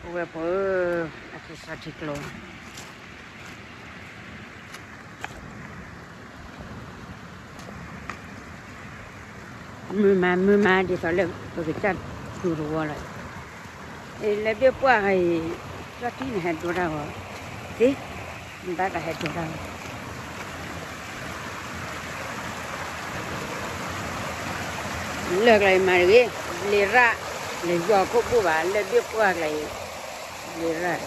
ပဝဲဖိဧၢ, အကစီၣ်ထံကျိ မုာ်မးမုာ်မး ဒ်သိးလၢပကစၢ်ဒူသဝီလီၤ. အ့ လၢဘ့ၣ်ပှၢ်ဂၤအံၤ ကၠီၣ်ထံန့ၣ်ဟဲဒိတၢ်ဂီၤသ့, ဘၣ်သးဟဲဒိတၢ်ဂီၤ လၢကျါအံၤမၤတဂ့ၤ, လ့ရၣ်, လဲၤယီၤခိၣ်ဘူၣ်ဘၣ် လၢဘ့ၣ်ပှၢ်ကျါအံၤ, လ့ရၣ်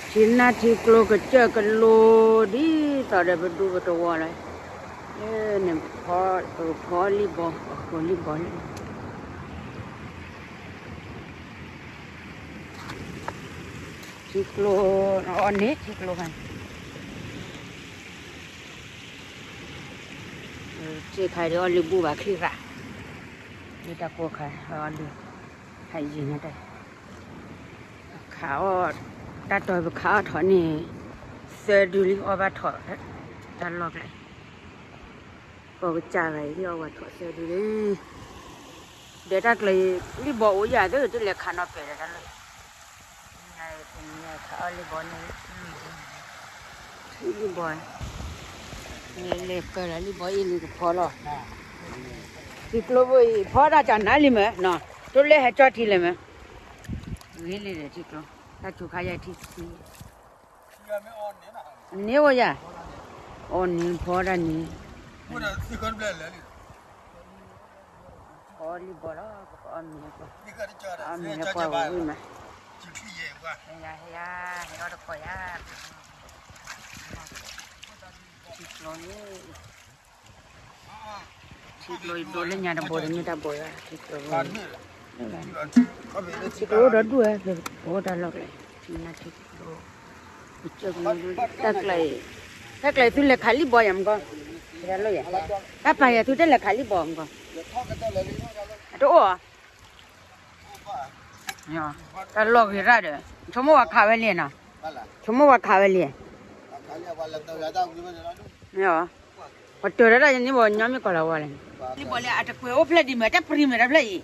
ထံနၢ်ထံကျိကစၢၢ်ကလိ ဒ်သိးဒီးပဒူပသဝီလီၤ. န့ၣ် ပကဖီလံၣ်ဘီ, ပကဖီလံၣ်ဘီလံ ထံကျိ, အီၣ်န့ၢ်ထံကျိခါန့ၣ်, စ့ခါဒုးအီၣ်လံၣ်ဘူၣ်ဘၣ်ချံၣ်ရၣ်, လၢတၢ်ကိၢ်ခါ အီၣ်လံၣ်, ဟဲယံၤညါတၢ် ခးအီၣ်, တၢ်တီပခးအီၣ်ထီၣ်န့ၣ် သၢဒုလံ အီၣ်ဘၣ်ထီၣ်, တၢ်လီၢ်ကျဲ, ကီၢ်ကစၢ်ဂၤအံၤ လံၣ်အီၣ်ဝဲထီၣ်သၢဒုလံ, ဒီးတၢ်ကျဲၤအံၤ လံၣ်ဘီအိၣ်ယၤသ့ၣ် တလဲၤခးနီၤပဲာ်ဒီးတၢ်လီၢ်, ညါတနံၤခးအီၣ်လံၣ်ဘီန့ၣ်, ထံလံၣ်ဘီ, လဲၤလဲၤပၢၢ်လီၤလံၣ်ဘီအံၤလံကဖီလီၤ, ထံကျိဖိအံၤ ဖီတၢ်ကနါလံမ့ၢ်နီၤ, တိလဲၤဟဲကၠီၣ်ထံလဲၣ်မ့ၢ်, ဂ့ၤလံဒီးထံကျိ, တၢ်စူၤခါယဲၢ်ထံထံ န့ၢ်ဝဲယၤ, အီၣ်န့ၢ်ဖီဒၣ်န့ၣ်, ဖီလံၣ်ဘီလီၤ ပကအီၣ်မ့ၤ, အီၣ်မ့ၤလၢပှၢ်ဝဲဝံၣ်မး, ဟဲယၤ ဟဲယၤ ဟဲအီၣ်တကိးယၤ, ထံကျိန့ၣ် ထံကျိအံၤဒိလၢညါတဘိဒီး မ့ၢ်တၢ်ဘိယၤ ထံကျိ, ထံကျိအိၣ်ဒီဒူၣ်ဝဲ ပအိၣ်တၢ်လီၢ်ကျဲ, ထံနၢ်ထံကျိ, တၢ်ကျဲ, တၢ်ကျဲအံၤသုလဲၤခးလံၣ်ဘီယၤမကီ, တၢ်ပာ်ယၤသုတလဲၤခးလံၣ်ဘီမကီ, အတအိၣ်ဧါ, တၢ်လီၢ်ဂ့ၤရၣ်ဒီး, ဆိကမိၣ်ဝဲခးဝဲလံနီၤ, ဆိကမိၣ်ဝဲခးဝဲလံ ပှၤတၢၤတၢ်ယန့ၣ်ဘီညီမ့ၢ်ကီၢ်လီၤဝဲလဲၣ်, လံၣ်ဘီလၢအတကွဲးအိၣ်ဖျဲၣ်ဒံးမ့ၢ် တၢ်ပြံမ့ၢ်တၢ်ဖျဲၣ်အံ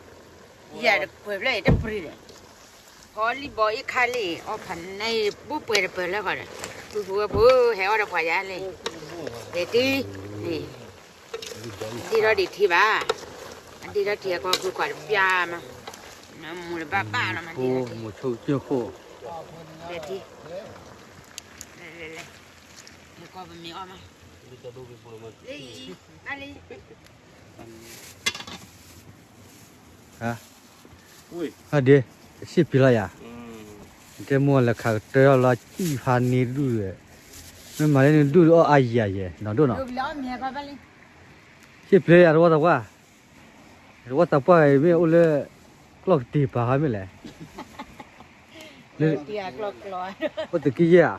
ၤ, ယၤတကွဲးဖျဲၣ်အံၤ တၢ်ပြံဒီး, ဖီလံၣ်ဘီအံၤခါလံ, အီၣ်ဖးန့ၢ်အံၤ ဘူၣ်ပှဲၤတပၢၤလၢဃီဒီး, ပုၢ်ဖိဝဲၢ်ဖိ ဟဲအီၣ်ဒီးပှၤယၤလဲၣ်, လဲၤတံၢ်, ဒ့ၣ်ထီၣ်ဒံးထံဘၣ်, အဒ့ၣ်ထီၣ်ထံအကီၢ်ဖုကွၢ်တပျၢ်မး, မူလၢဘၣ်ဘၣ်လီၤမး, ဒ့ၣ်ထီၣ်ထံ, လဲၤတံၢ်, လဲၤလဲၤလဲၤ, လဲၤကီၢ်ပမ့ၢ်အီၣ်မး, လၢအံၤ, ဘၣ်လံ ဟါဒ့, စံၣ်ပျံၤလီၤယၤ, ကဲမိၢ်လဲၤခးကတၢၢ်လီၤ စံၣ်ဖးန့ၢ်ဒူၣ်, မ့ၢ်မၤလၢနဒူၣ်အီၣ်အါယၤယဲၢ် နီၢ်ဒိၣ်နီၤ, စံၣ်ပျံၤယၤတဝီသပှၢ်, တဝီသပှၢ်မ့ၢ်အိၣ်လၢ ကျီၢ်ကတ့ၤပၤဟါမ့ၢ်လဲၣ်, အိၣ်သုးက့ယဲၢ်ဧါ, မူ မူဆိ, ကီၢ်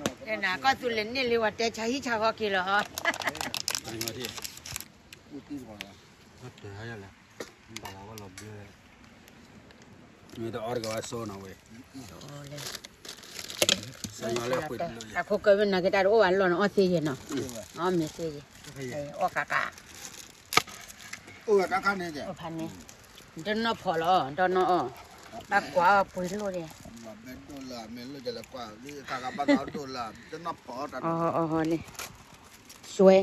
သူလ့ၤန့ၢ်လံ ပှၤတဲဆါဟံၣ်ဆါဃီက့ၤလီၤ, မ့ၢ်တအီၣ်တကဘၣ်စိနီၤဝဲ, အခိၣ်ကၢဝဲနာ်က့တၢ်တအိၣ်ဘၣ်လီၢ်န့ၣ် အီၣ်သ့ယဲၢ်နီၤ, အီၣ်မ့ၤသ့ယဲၢ်, အီၣ်ကးကး, အိၣ်ဖးန့ၣ်, တနီၢ်ဖီၣ်လီၤ တနီၢ်အီၣ်, ဘၣ်ကွၢ်အီၣ်ပှ့ၤလိၣ်ဒဲး, အီၣ်လံ, စွဲ